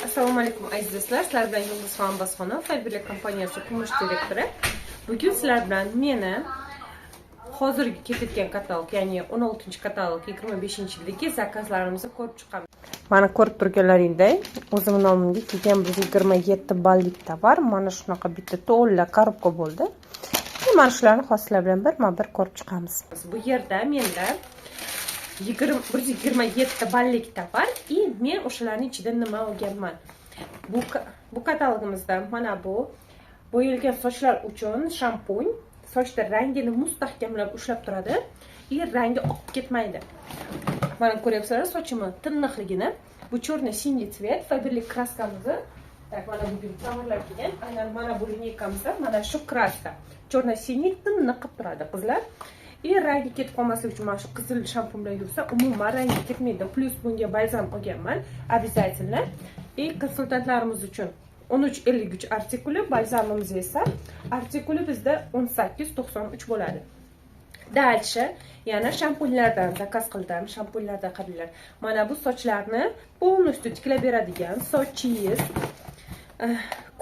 Assalomu alaykum, aziz do'stlar. Sizlar bilan Yulduzxon Abbosxonova, Faberlic kompaniyasi kumush direktori. Bugun sizlar bilan meni hozirgi ketayotgan katalog, ya'ni 16-katalog, 25-yildagi заказ larimizni ko'rib chiqamiz. Mana, ko'rib turganlaringday, o'zim nomimga kelgan 127 ballik tovar mana shunaqa bitta to'la коробка bo'ldi. Mana shularni hozir sizlar bilan birma-bir ko'rib chiqamiz. Bu yerda menda 127 ballik tovar и men o'shalarni ichidan nima olganman. Bu katalogimizda mana bu bo'yalgan sochlar uchun shampun, sochda rangini mustahkamlab ushlab turadi и rangi oqib ketmaydi. Mana, ko'ryapsizlar sochimni tiniqligini. Bu черно синий цвет Faberlic краска mizni. Так, mana bugun tovarlar kelgan. Aynan mana bu линейка mizda mana shu краска черно синий tiniq qilib turadi, qizlar. И rangi ketib qolmasligi uchun mana shu qizil shampun bilan yuvsa, umuman rangi ketmaydi. Плюс bunga balzam olganman обязательно. И konsultantlarimiz uchun 13.53 artikuli, balzamimiz esa artikuli bizda 18.93 bo'ladi. Дальше yana shampunlardan заказ qildim. Shampunlarda qaranglar, mana bu sochlarni полностью tiklab beradigan, sochingiz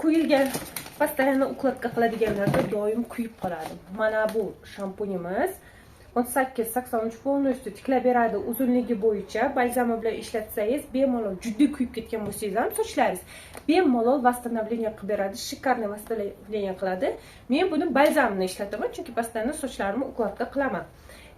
kuyilgan, постоянно укладка qiladiganlarda doim kuyib qoladi. Mana bu shampunimiz 18.83, полностью tiklab beradi uzunligi bo'yicha. Balzami bilan ishlatsangiz, bemalol juda kuyib ketgan bo'lsangiz ham, sochlaringiz bemalol восстановление qilib beradi, шикарный восстановление qiladi. Men buni balzamini ishlataman, chunki постоянно sochlarimni укладка qilaman.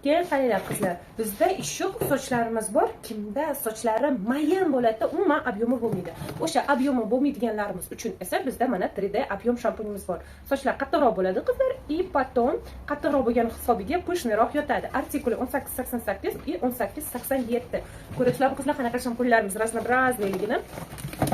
Keyin qaranglar, qizlar, bizda еще sochlarimiz bor, kimda sochlari mayin bo'ladida, umuman объем i bo'lmaydi. O'sha объем i bo'lmaydiganlarimiz uchun esa bizda mana 3D объем shampunimiz bor. Sochlar qattiqroq bo'ladi, qizlar, и потом qattiqroq bo'lgani hisobiga пышный roq yotadi. Artikuli 18.88 и 18.87. Ko'rasizlar, qizlar, qanaqa shampunlarimiz разнообразный ligini.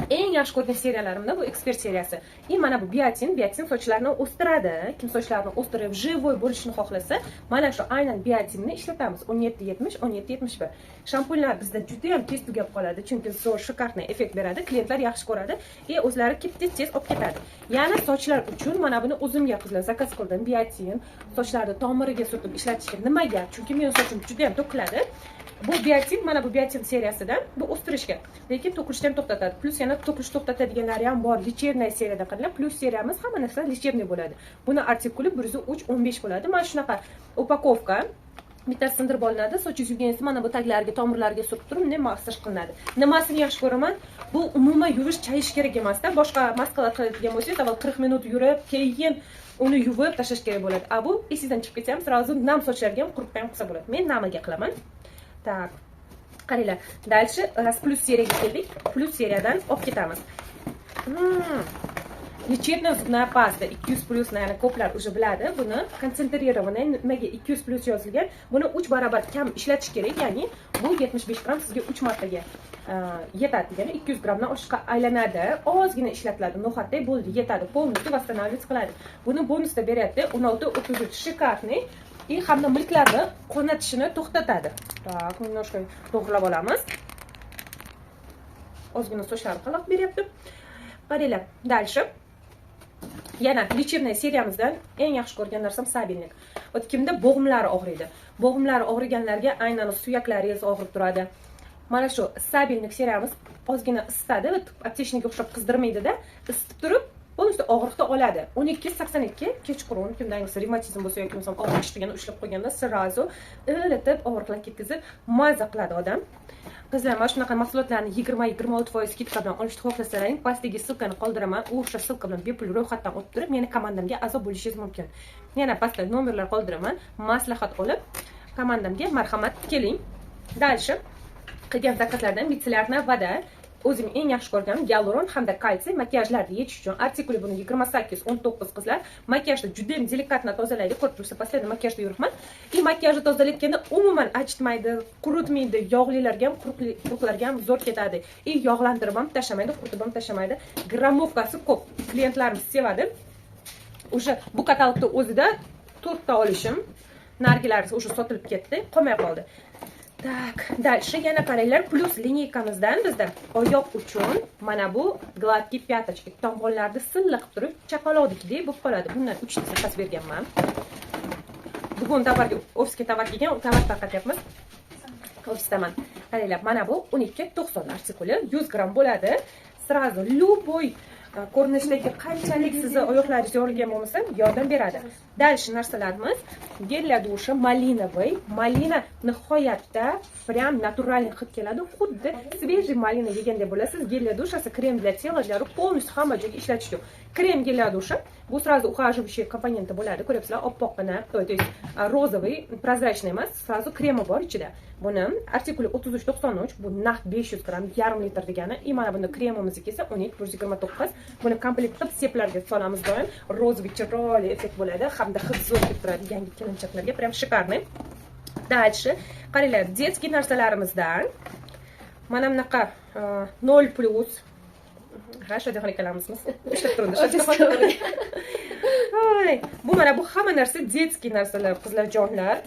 Eng yaxshi ko'rgan seriyalarimda bu ekspert seriyasi. И mana bu biotin. Biotin sochlarni o'stiradi. Kim sochlarni o'stirib, живой bo'lishini xohlasa, mana shu aynan biotinni ishlatamiz. 17.70, 17.71. Shampunlar bizda juda ham tez tugab qoladi, chunki zo'r, шикарный effekt beradi, klientlar yaxshi ko'radi и o'zlari kelib, tez tez olib ketadi. Yana sochlar uchun mana buni o'zimga, qizlar, заказ qildim, biotin, sochlarni tomiriga surtib ishlatishga. Nimaga? Chunki meni sochim juda ham to'kiladi. Bu biotin, mana bu biotin seriyasidan, bu o'stirishga, lekin to'kilishni ham to'xtatadi. Плюс yana to'kilish to'xtatadiganlari ham bor лечебная seriyada. Qaranglar, плюс seriyamiz hamma narsa лечебный bo'ladi. Buni artikuli 103.15 bo'ladi. Mana shunaqa упаковка, bittasi sindirib olinadi, sochingiz yuvganingizda mana bu taglariga, tomirlariga surtib turib, bunday massaj qilinadi. Nimasini yaxshi ko'raman, bu umuman yuvish, chayish kerak emasda. Boshqa maskalar qiladigan bo'lsangiz, avval 40 minut yurib, keyin uni yuvib tashlash kerak bo'ladi. А bu esingizdan chiqib ketsa ham, сразу nam sochlarga ham, quruqqa ham qilsa bo'ladi. Men namiga qilaman. Так, qaranglar, дальше раз плюс seriyaga keldik. Плюс seriyadan olib ketamiz. Лечебная зубная паста 200 плюс, наверное, ko'plar уже biladi buni. Концентрированная. Nimaga 200 плюс yozilgan? Buni 3 barobar kam ishlatish kerak, ya'ni bu 75 gramm sizga 3 martaga yetadi degani, 200 grammdan oshiqqa aylanadi. Ozgina ishlatiladi, no'xatday bo'ldi, yetadi, полностью восстанавливать qiladi. Buni bonusda beryapti, 16.33, шикарный. И hamda milklarni qonatishini to'xtatadi. Так, немножко to'g'irlab olamiz, ozgina sochlarim xalaqit beryapti. Qaranglar, дальше yana лечебный seriyamizdan eng yaxshi ko'rgan narsam сабельник. Вот kimda bo'g'imlari og'riydi, bo'g'imlari og'riganlarga, aynan suyaklaringiz og'rib turadi, mana shu сабельник seriyamiz ozgina isitadi, аптечный ga o'xshab qizdirmaydida, isitib turib, полностью og'riqni oladi. 12.82. Kechqurun kimda ayniqsa revmatizm bo'lsa yoki bo'lmasam og'riq chiqganda ushlab qo'yganda, сразу ilitib, og'riqlar ketkazib, maza qiladi odam. Qizlar, mana shunaqa mahsulotlarni 20-26% скидка bilan olishni xohlasalaring, pastdagi ссылка ni qoldiraman. U o'sha ссылка bilan bepul ro'yxatdan o'tib turib, meni komandamga a'zo bo'lishingiz mumkin. Yana pastda nomerlar qoldiraman, maslahat olib, komandamga marhamat, keling. Дальше qilgan заказ lardan мицеллярная вода, o'zim eng yaxshi ko'rganim gialuron hamda kalsiy, makiyajlarni yechish uchun. Artikuli buni 28.19, qizlar. Makiyajni juda ham деликатно tozalaydi. Ko'rib turibsiz, постоянно makiyajda yuribman. И makiyajni tozalayotganda umuman achitmaydi, quritmaydi, yog'lilarga ham, quruqlarga ham zo'r ketadi. И yog'lantirib ham tashlamaydi, quritib ham tashlamaydi. Граммовка si ko'p, klientlarimiz sevadi. O'sha bu katalogda o'zida to'rtta olishim, narigilari уже sotilib ketdi, qolmay qoldi. Так, дальше yana qaranglar, плюс линейка mizdan bizda oyoq uchun mana bu гладкий пяточки, tomog'larni silliq qilib turib, chaqaloqnikidek bo'lib qoladi. Bundan 3 ta заказ berganman. Bugun tovarga, ofisga tovar kelgan, tovar tarqatyapmiz. Ofisdaman. Qaranglar, mana bu 12.90 artikuli, 100 gramm bo'ladi. Сразу любой ko'rinishdagi, qanchalik sizni oyoqlaringiz yorilgan bo'lmasin, yordam beradi. Дальше narsalarimiz: гель для душа малиновый. Malina nihoyatda прям натуральный hid keladi, xuddi свежий malina yegandek bo'lasiz. Гель для душа, крем для тела, для рук, полностью hamma joyga ishlatish uchun крем, гель для душа. Bu сразу ухаживающий компоненти bo'ladi. Ko'ryapsizlar, oppoqqina, то есть розовый, прозрачный emas, сразу kremi bor ichida. Buni artikuli 33,93, bu naqd 500 gramm, yarim litr degani. И mana buni kremimizniki esa 11,129. Buni komplekt qilib seplarga solamiz doim, розовый chiroyli effekt bo'ladi hamda hid zo'r kelib turadi. Yangi kelinchaklarga прям шикарный. Дальше qaranglar, детский narsalarimizdan mana bunaqa 0+. Ha, Shodiyaxon ikkalamizmiz, ushlab turindi. Bu mana bu hamma narsa детский narsalar, qizlarjonlar.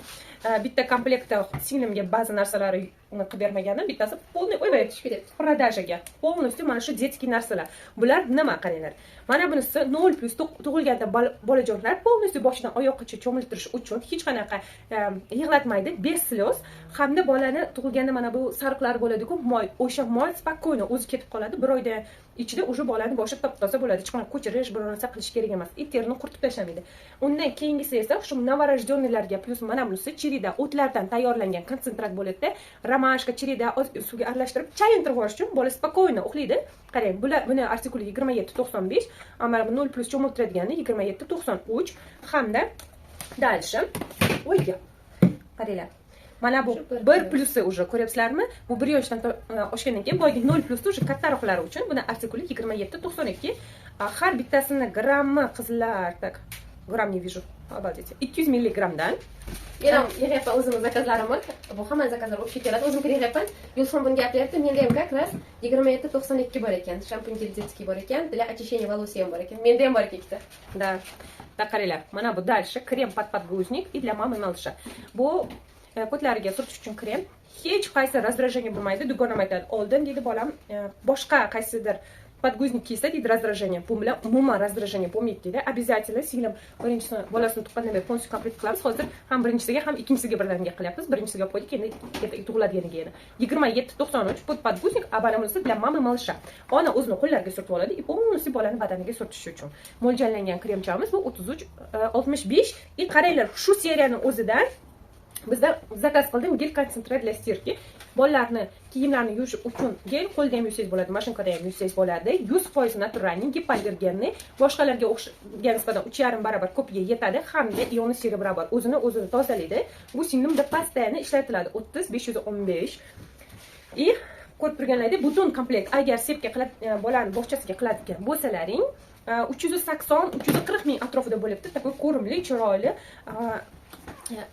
Bitta komplektda singlimga ba'zi narsalari uni qilib bermaganim, bittasi полный, ой, Tushib ketyapti. Продажа ga полностью mana shu детский narsalar. Bular nima, qaranglar, mana bunisi 0+, tug'ilganda bolajonlar полностью boshidan oyoqqacha cho'miltirish uchun, hech qanaqa yig'latmaydi, без слез. Hamda bolani tug'ilganda mana bu sariqlari bo'ladiku, moy, o'sha moy спокойно o'zi ketib qoladi. Bir oyda ichida уже bolani boshi top toza bo'ladi, hech qanaqa ko'chirish, biror narsa qilish kerak emas и terini quritib tashlamaydi. Undan keyingisi esa shu новорожденный larga плюс mana bunisi череда, o'tlardan tayyorlangan konsentrat bo'ladida. Ромашка, череда suvga aralashtirib chayintirib yuborish uchun, bola спокойно uxlaydi. Qarang, bular, buni artikuli 27,95, mana bu 0+ cho'miltiradigani 27,93. Hamda дальше, ой, qaranglar, mana bu Shu bir 1 plusi уже, ko'ryapsizlarmi? Bu 1 yoshdan oshgandan keyin boyagi 0+ni уже kattaroqlari uchun. Buni artikuli 27,92. Har bittasini grammi, qizlar, так, грамм не вижу, обалдеть, 200 milligrammdan. Men ham yig'yapman o'zimni zakazlarimni. Bu hamma zakazlar общий keladi. O'zim yig'yapman. Yulxon buni gapiryapti. Menda ham как раз 27,92 bor ekan. Shampun гель детский bor ekan. Для очищения волос ham bor ekan. Menda ham bor ekan ikkita. Да, qaranglar, mana bu дальше крем под подгузник и для мамы малыша. Bu ko'tlariga surtish uchun krem, hech qaysi раздражение bo'lmaydi. Dugonam aytadi, oldin deydi, bolam boshqa qaysidir подгузник kiysa deydi, раздражение, bu bilan umuman раздражение bo'lmaydi deydi. Обязательно singlim birinchisini, bolasini tuqqandan beri полностью komplekt qilamiz. Hozir ham birinchisiga, ham ikkinchisiga birdaniga qilyapmiz. Birinchisiga olib qo'ydik, endi ertaga tug'iladiganiga yana. 27,93 под подгузник, а mana bunisi для мамы малыша, ona o'zini qo'llariga surtib oladi и полностью bolani badaniga surtish uchun mo'ljallangan kremchamiz, bu 33,65. И qaranglar, shu seriyani o'zidan bizda zakaz qildim гель концентрат для стирки. Bolalarni kiyimlarini yuvish uchun gel, qo'lda ham yuvsangiz bo'ladi, mashinkada ham yuvsangiz bo'ladi. 100% натуральный, гипоаллергенный, boshqalarga o'xshagan nisbatan 3,5 barobar ko'pga yetadi hamda ионы серебра bor, o'zini o'zini tozalaydi. Bu singlimda постоянно ishlatiladi, 30,515. И ko'rib turganlaringdek, butun komplekt, agar sepga qilib bolani bog'chasiga qiladigan bo'lsalaring, 380, 340 ming atrofida bo'libdi. Такой ko'rimli, chiroyli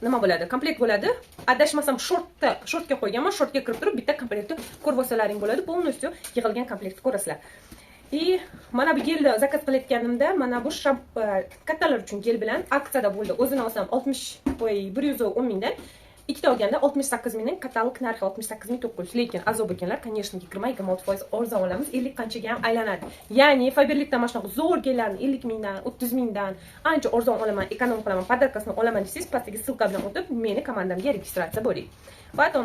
nima bo'ladi, komplekt bo'ladi. Adashmasam, shortda, shortga qo'yganman, shortga kirib turib bitta komplektni ko'rib olsalaring bo'ladi, полностью yig'ilgan komplektni ko'rasizlar. И mana bu gelni zakaz qilayotganimda, mana bu kattalar uchun gel bilan aksiyada bo'ldi. O'zini olsam 60, voy, 110 mingdan, ikkita olganda 68 mingdan, katalog narxi 68 900. Lekin a'zo bo'lganlar, конечно, 20-26% arzon olamiz, 50 qanchaga ham aylanadi. Ya'ni Faberlikdan mana shunaqa zo'r gellarni 50 mingdan, 30 mingdan ancha arzon olaman, эконом qilaman, подарка sini olaman desangiz, pastdagi ссылка bilan o'tib, meni komandamga registratsiya bo'ling. Потом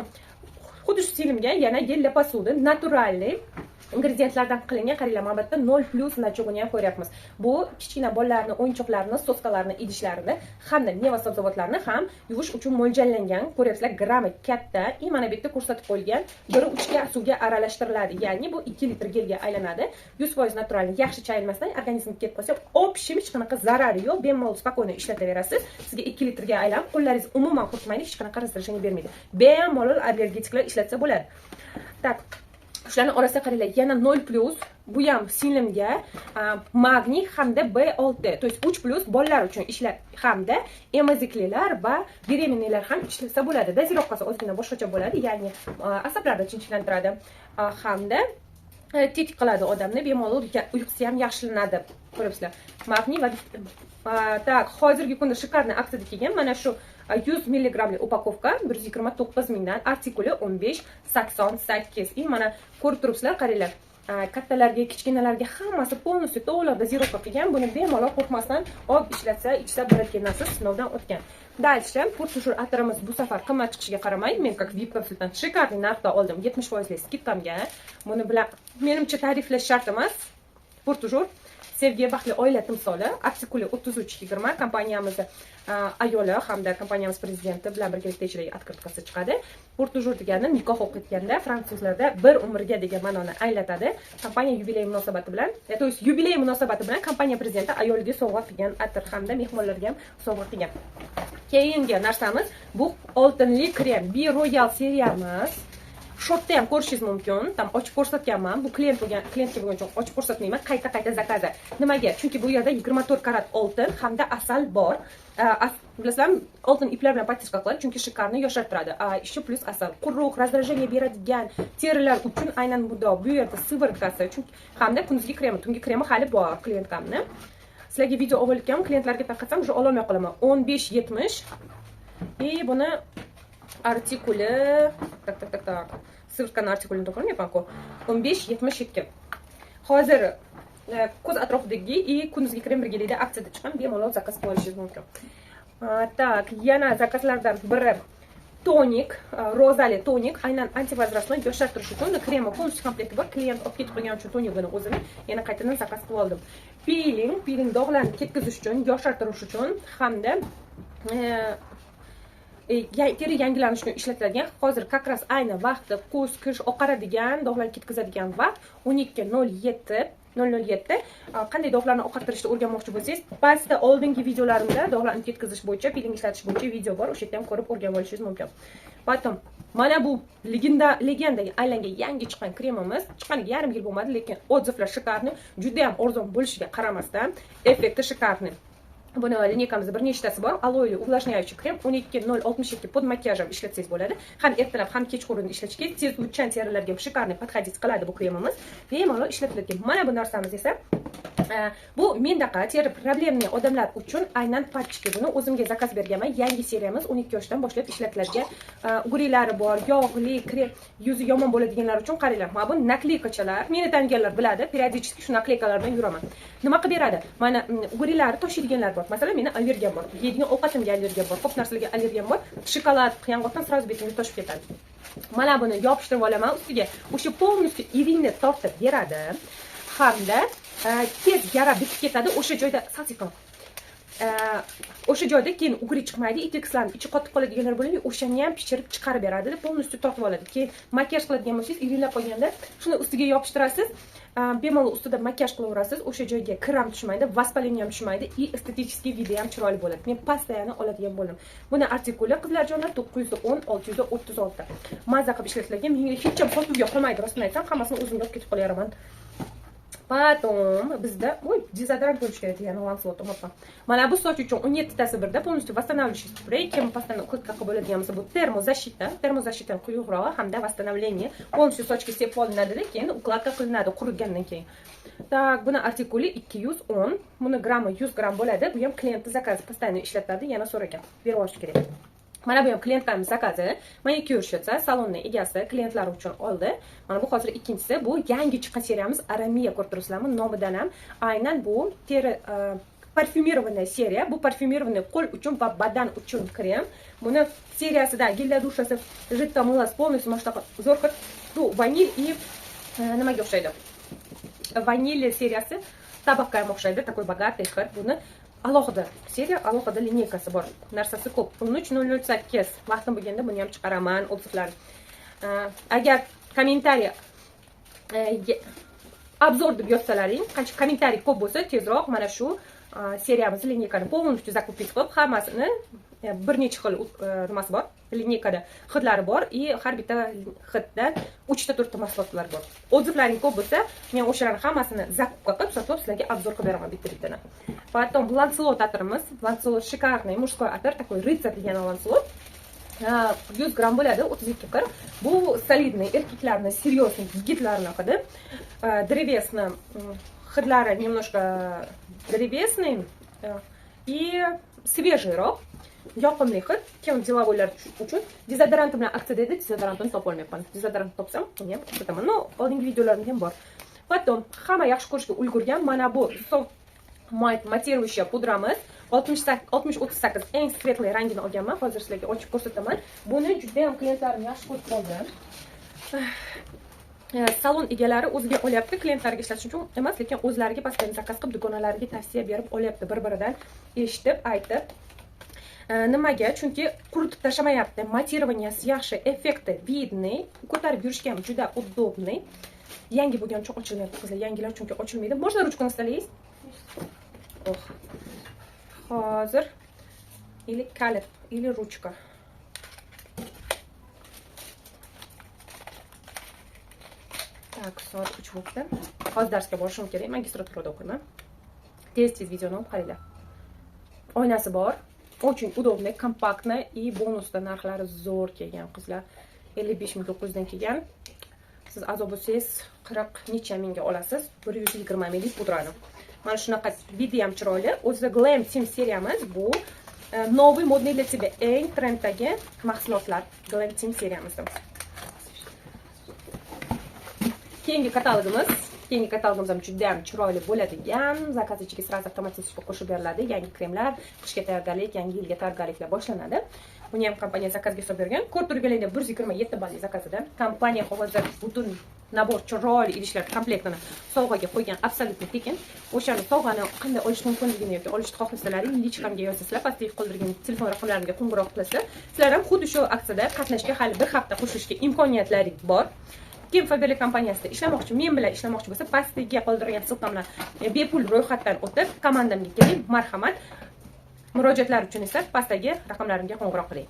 xuddi shu stilimga yana гель для посуды, натуральный ingrediyentlardan qilingan. Qaranglar, mana bu yerda 0+ значок ini ham ko'ryapmiz. Bu kichkina bolalarni o'yinchoqlarini, соска larni, idishlarini hamda meva sabzavotlarni ham yuvish uchun mo'ljallangan. Ko'ryapsizlar, grammi katta. И mana bu yerda ko'rsatib qo'yilgan, biri uchga suvga aralashtiriladi, ya'ni bu 2 litr gelga aylanadi. 100% натуральный, yaxshi chayilmasdan organizmga ketib qolsa, общем, hech qanaqa zarari yo'q, bemalol спокойно ishlataverasiz. Sizga 2 litrga aylanib, qo'llaringiz umuman quritmaydi, hech qanaqa раздражение bermaydi, bemalol allergetiklar ishlatsa bo'ladi. Так, shularni orasida qaranglar, yana 0+, bu ham singlimga magniy hamda B6, то есть 3+ bolalar uchun ishlat, hamda emiziklilar va беременный lar ham ishlatsa bo'ladi. Дозировка si ozgina boshqacha bo'ladi, ya'ni asablarni tinchlantiradi hamda tetik qiladi odamni, bemalol uyqusi ham yaxshilanadi. Ko'ryapsizlar, magniy va так, hozirgi kunda шикарный aksiyada kelgan mana shu 100 milligrammli упаковка 129 mingdan, artikuli 15,88. И mana ko'rib turibsizlar, qaranglar. Kattalarga, kichkinalarga hammasi полностью to'liq дозировка qilgan. Buni bemalol qo'rqmasdan olib ishlatsa, ichsa bo'ladigan narsa, sinovdan o'tgan. Дальше Pour Toujours atirimiz bu safar qimmat chiqishiga qaramay, men как VIP konsultant шикарный narxda oldim, 70 foizli скидка mga. Buni bilan, menimcha, ta'riflash shart emas. Pour Toujours sevgi, baxtli oila timsoli, artikuli 3320. Kompaniyamizni ayoli hamda kompaniyamiz prezidenti bilan birgalikda ichidagi открытка si chiqadi. Pour Toujours degani nikoh o'qiyotganda fransuzlarda bir umrga degan ma'noni anglatadi. Kompaniya yubiley munosabati bilan, то есть yubiley munosabati bilan kompaniya prezidenti ayoliga sovg'a qilgan atir hamda mehmonlarga ham sovg'a qilgan. Keyingi narsamiz bu oltinli krem, Bi Royal seriyamiz. Shotda ham ko'rishingiz mumkin, там ochib ko'rsatganman. Bu klient bo'lgan, klientga bo'lgan uchun ochib ko'rsatmayman. Qayta qayta заказы. Nimaga? Chunki bu yerda 24 karat oltin hamda asal bor. Bilasizlarmi, oltin iplar bilan подтяжка qiladi, chunki шикарно yoshartiradi. Еще плюс asal quruq, раздражение beradigan terilar uchun aynan muddao. Bu yerda сыворотка si, chunki hamda kunduzgi kremi, tungi kremi hali bor клиентка mni. Sizlarga video olib, klientlarga tarqatsam, уже ololmay qolaman. 15,70. И buni artikuli, так, так, так, так, сыворотка ni artikulini topolmayapmanku. 15,72. Hozir ko'z atrofidagi и kunduzgi krem birgalikda aksiyada chiqqan, bemalol заказ qilib olishingiz mumkin. Так, yana заказ lardan biri tonik, rozali tonik, aynan антивозрастной, yoshartirish uchun. Kremi полностью komplekti bor. Klient olib ketib qolgani uchun tonigini o'zini yana qaytadan заказ qilib oldim. Piling, piling dog'larni ketkazish uchun, yoshartirish uchun hamda teri yangilanishi uchun ishlatiladigan. Hozir как раз ayni vaqti, kuz, qish, oqaradigan, dog'larni ketkazadigan vaqt. 12,07, 007. Qanday dog'larni oqartirishni o'rganmoqchi bo'lsangiz, pastda oldingi videolarimda dog'larni ketkazish bo'yicha, piling ishlatish bo'yicha video bor, o'sha yerda ham ko'rib o'rganib olishingiz mumkin. Потом mana bu legendaga aylangan yangi chiqqan kremimiz. Chiqqaniga yarim yil bo'lmadi, lekin отзыв lar шикарный. Juda ham arzon bo'lishiga qaramasdan, effekti шикарный. Buni линейка mizda bir nechtasi bor. Aloe увлажняющий krem 12,062. Под макияж ham ishlatsangiz bo'ladi, ham ertalab, ham kechqurun ishlatishga, tez o'tchan terilarga шикарный подходить qiladi bu kremimiz, bemalol ishlatiladigan. Mana bu narsamiz esa bu mendaqa teri проблемный odamlar uchun aynan патчки. Buni o'zimga заказ berganman. Yangi seriyamiz, 12 yoshdan boshlab ishlatiladigan, угри lari bor, yog'li krem, yuzi yomon bo'ladiganlar uchun. Qaranglar, mana bu наклейка chalar, meni taniganlar biladi, периодически shu наклейка lar bilan yuraman. Nima qilib beradi? Mana угри lari toshiydiganlar bor. Masalan, meni allergiyam bor, yeydigan ovqatimga allergiyam bor, ko'p narsalarga allergiyam bor. Shokolad, yong'oqdan сразу betimga toshib ketadi. Mana buni yopishtirib olaman ustiga, o'sha полностью iringni tortib beradi hamda tez yara bitib ketadi o'sha joyda. Sal sekin. O'sha joyda keyin угри chiqmaydi, itekislarni ichi qotib qoladiganlar bo'ladi, o'shani ham pishirib chiqarib beradi, полностью tortib oladi. Keyin makiyaj qiladigan bo'lsangiz, iringlab qolganda shuni ustiga yopishtirasiz, bemalol ustida makiyaj qilaverasiz, o'sha joyga kir ham tushmaydi, воспаление ham tushmaydi и эстетический вид i ham chiroyli bo'ladi. Men постоянно oladigan bo'ldim. Buni artikuli, qizlarjonlar, 910 636. Maza qilib ishlatiladigan, menga hech ham sotuvga qolmaydi, rostini aytsam, hammasini o'zimga olib ketib qolaveraman. Потом bizda, ой, dezodorant bo'lishi kerak degan Lancelot umidman. Mana bu soch uchun 17 tasi birda, полностью восстанавливающий спрей. Kim постоянно укладка qilib bo'ladigan bo'lsa, bu термозащита, термозащита quyuqrog'i hamda восстановление. Полностью sochga sepib olinadi, keyin укладка qilinadi qurigandan keyin. Так, buni artikuli 210, buni grammi 100 gramm bo'ladi. Bu ham klientni заказ i, постоянно ishlatadi, yana so'ragan. Berib olish kerak. Mana bu ham klientlarimiz заказ i. Manikyurщица, salonni egasi klientlari uchun oldi. Mana bu hozir ikkinchisi, bu yangi chiqqan seriyamiz Aramiya, ko'rib turibsizlarmi? Nomidan ham aynan bu teri парфюмированная seriya. Bu парфюмированный qo'l uchun va badan uchun krem. Buni seriyasidan гель для душа si, жидкое мыло, полностью mana shunaqa zo'r hid. Bu vanil и nimaga o'xshaydi? Vanilya seriyasi табак ka ham o'xshaydi, такой богатый hid. Buni alohida seriya, alohida линейка si bor, narsasi ko'p. 13,008. Vaqtim bo'lganda buni ham chiqaraman, отзыв larni. Agar kommentariy обзор deb yozsalaring, qancha kommentariy ko'p bo'lsa, tezroq mana shu seriyamizni, линейка ni полностью закупить qilib, hammasini bir necha xil nimasi bor линейка da, hidlari bor и har bitta hidda uchta, to'rtta mahsulotlar bor. Отзыв laring ko'p bo'lsa, men o'shalarni hammasini закупка qilib, sotib, sizlarga обзор qilib beraman bitta bittadan. Потом Lancelot atirimiz. Lancelot шикарный мужской atir, такой рыцарь degan Lancelot, 100 gramm bo'ladi, 32,40. Bu солидный erkaklarni, серьезный yigitlarni hidi, древесный hidlari, немножко древесный и свежий roq, yoqimli hid. Kim деловой lar uchun. Dezodoranti bilan aksiyada edi, dezodorantini topolmayapman. Dezodorant topsam, uni ham ko'rsataman. Но oldingi videolarimda ham bor. Потом hamma yaxshi ko'rishga ulgurgan mana bu soft matte матирующая pudramiz, 6038, eng светлый rangini olganman. Hozir sizlarga ochib ko'rsataman. Buni juda ham klientlarim yaxshi ko'rib qoldi. Salon egalari o'ziga olyapti, klientlarga ishlatish uchun emas, lekin o'zlariga постоянно zakaz qilib, dugonalariga tavsiya berib olyapti, bir biridan eshitib, aytib. Nimaga? Chunki quritib tashlamayapti, матирования si yaxshi, effekti видный, ko'tarib yurishga ham juda удобный. Yangi bo'lgani uchun ochilmayapti, qizlar, yangilar chunki ochilmaydi. Можно ручку на столе есть? Oh, hozir или kalit, или ручка. Так, soat 3 bo'libdi. Hozir darsga borishim kerak, magistraturada o'qiyman. Tez tez videoni olib qaranglar. Oynasi bor, очень удобный, компактный и bonusda narxlari zo'r kelgan, qizlar. 55 900 dan kelgan. Siz a'zo bo'lsangiz, 40 necha mingga olasiz 120 ml pudrani. Mana shunaqa вид i ham chiroyli. O'zi Glam Team seriyamiz bu новый, модный для тебя, eng trenddagi mahsulotlar Glam Team seriyamizda. Keyingi katalogimiz ham juda ham chiroyli bo'ladigan. Zakaz ichiga сразу avtomatik qo'shib beriladi. Yangi kremlar, qishga tayyorgarlik, yangi yilga tayyorgarliklar boshlanadi. Buni ham kompaniya zakazga solib bergan. Ko'rib turganlaringdek, 127 balli zakazida. Kompaniya hozir butun набор chiroyli idishlar komplektini sovg'aga qo'ygan, абсолютно tekin. O'shani sovg'ani qanday olish mumkinligini yoki olishni xohlasalaring, личка mga yozasizlar, pastdagi qoldirgan telefon raqamlarimga qo'ng'iroq qilasizlar. Sizlar ham xuddi shu aksiyada qatnashga, hali bir hafta qo'shilishga imkoniyatlaring bor. Kim Faberlic kompaniyasida ishlamoqchi, men bilan ishlamoqchi bo'lsa, pastdagi qoldirgan ссылка bilan bepul ro'yxatdan o'tib, komandamga keling, marhamat. Murojaatlar uchun esa pastdagi raqamlarimga qo'ng'iroq qiling.